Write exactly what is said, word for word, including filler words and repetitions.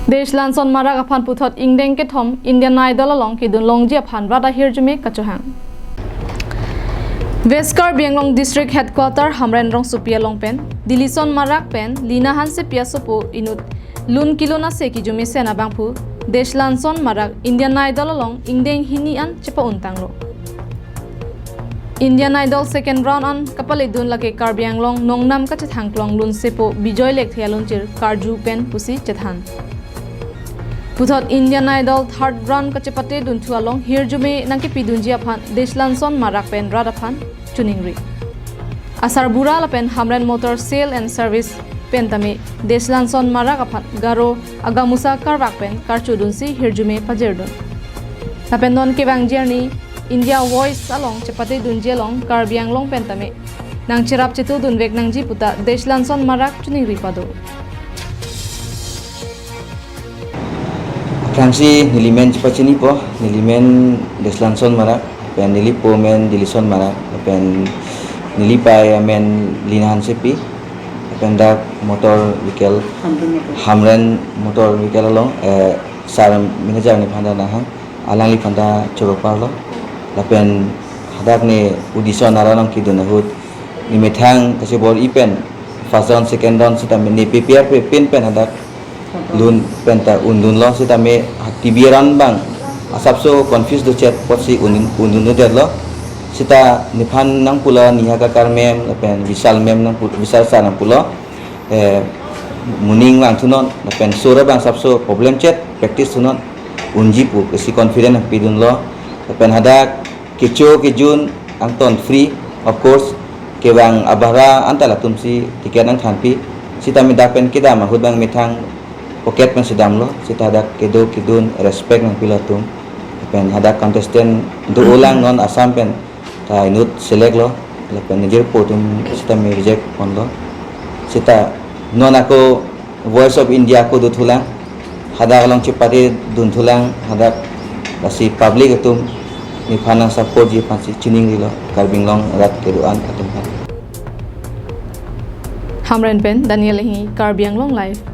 Desh Lanson Marak aphan puthot ingdeng kethom Indian Idol along kedun longji aphan rat ahirjume kachohang. West Karbi Anglong District Headquarter Hamren Rongsopi along pen Dilison Marak pen Lina Hansepi asopo inut lun kelun ase kejumesen abangphu Desh Lanson Marak Indian Idol along ingdeng hini an chepa-un tanglo. Indian Idol second round an kapaledun lake Karbi Anglong nongnam kachethang klong lunsepo Bijoy Lekthe alunchir karju pen pusi chethan. Puthot Indian Idol third round kachepate dunthu along hirjume nangkepidunji aphan Desh Lanson Marak pen rat aphan choningri. Asarbura lapen Hamren Motor Sale and Service pen tame Desh Lanson Marak aphan Garo agamusa karvak pen karchudunsi hirjume pajirdun. Lapen non kevangji arni India Voice along chepate dunji along Karbi Anglong pen tame nangcherap chetudunvek nangji puta Desh Lanson Marak choningri pado. Aphrangsi neli men chepachinipo, neli men Desh Lanson Marak, pen neli po men Dilison Marak, pen neli pei amen Lina Hansepi, pen dak motor vehicle, Hamren Motor Vehicle along, eh, sar manager nephan ta nanghang, alangliphan ta choro parlo, lapen hadak ne audition aron along kedun ahut, ne methang kachebor-i pen, first round, second round sitame ne prepare pe pin pen hadak lun pen ta undunlo sitame ha T V aron abang asapso confuse do chet apotsi undun, undundetlo. Sita nephan nangpulo Neha Kakkar ma'am lapen Vishal ma'am nangpu, Vishal sir nangpulo, eh, moning vangthunon lapen sur abang asapso problem chet, practice thunon, unji pu pusi confident nangpidunlo. Lapen hadak kecho kejun angton free, of course, kevang abhara anta latumsi ticket nangthanpi. Sitame dak pen kedam ahut abang methang pocket pen si damlo, sita dak kedo kedun respect nangpi latum. Pen hadak contestant do-olang, non Assam pen ta inut select lo, lapen nejirpo atum sitame reject ponlo. Sita non ako Voice of India ako dothulang, hadak along chepate dunthulang, hadak lasi public atum nephan nang supportji aphansi choningrilo, Karbi Anglong rat kedo-an atum aphan. Hamren pen Daniel Enghi, Karbi Anglong Live.